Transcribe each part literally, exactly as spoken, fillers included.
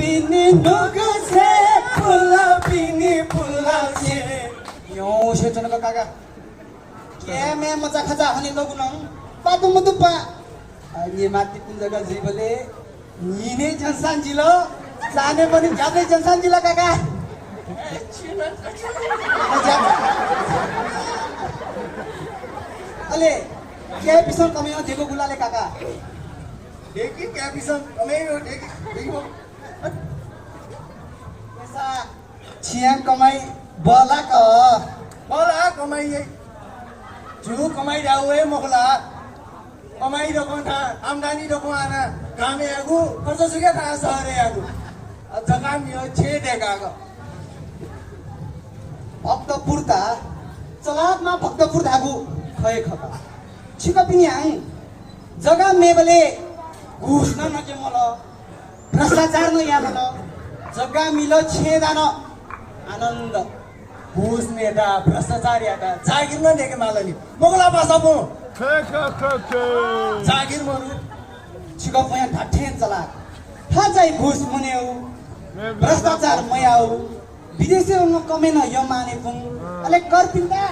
पिने नुगसे पुला, पिने पुलासे। यौं से चनक काका। के मे मचा खचा हने दगु नं। पातु मुतु पा। अनि माति पुंजक जीवले। निने जंसान जिल। साने पनि ज्यादै जंसान जिल काका। अले, के पिसन कमे हो देखो गुलाले काका। देखि, क्या पिसन कमे हो देखि, देखि हो। पैसा छिया कमाई बला क। बला कमाई है। जु कमाई दाउ है मखुला। कमाई दक्वं था, आम्दानी दक्वं आना, कामे यागु, खर्च सुके था सहरे यागु। अ, जका मियो छे देकाग। भक्तपुर ता, चलाकमा भक्तपुर धागु खये खत। छिकपिनियां जगा मेबले घुस नं नके मल। भ्रष्टाचार नं यामल। जग्गा मिल छेँ दान आनन्द। घुस नेता भ्रष्टाचार याता जागिर नं देके मालनि। मोगला भाषा पो। जागिर मरु। छिकपुया धाठें चला। था चाहिँ घुस मुनेउ। भ्रष्टाचार मयाउ। विदेशे उंगो कमे नं यमाने पुं। अले करपिन्ता।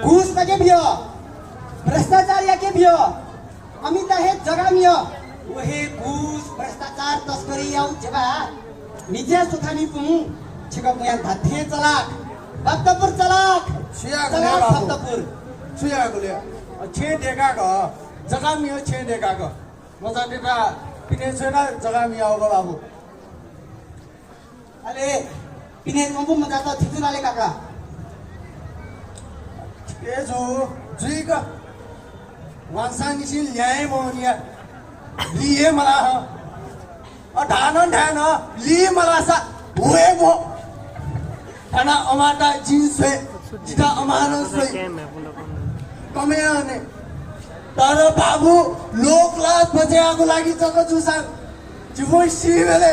घुस नके भियो। भ्रष्टाचार याके भियो। अमिता हे जगामिय, व हे घुस, भ्रष्टाचार, तस्करी याउ जेबा। मिज्या सुथानी पुं, छिकपुया धाठें चलाक। भक्तपुर चलाक। सुयागु चलाक ले बाबु। भक्तपुर। सुयागु ले। अ, छेँ देकाक, जगामिय छेँ देकाक। मचा देता, पिने छेना जगामिय आउगा बाबु। अले, पिने च्वंपु मचात थिचु लाले काका। ए जु, जुइक। वांसांनिसिं ल्याये मवनिया। लिये मला ह। अ, धान, धान, लिये मला सा। हुए मो। थाना अमाता जिन स्वे, जिता अमानं स्वे। कमे अने। तर बाबु, लोक लाज बचेयागु लागि जक जुसां। जिमु सी बेले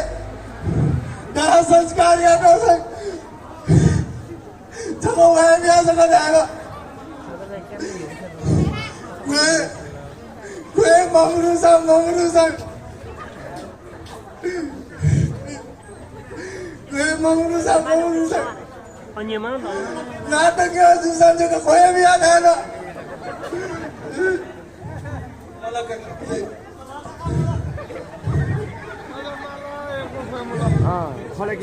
दाह संस्कार यात। जक वया बिया जक धाल। क्वे, क्वे ममरुसा, ममरुसा। क्वे ममरुसा, ममरुसा। अन्यमा नाटक जुसां जक क्वे बिया धाल। अँ, खलक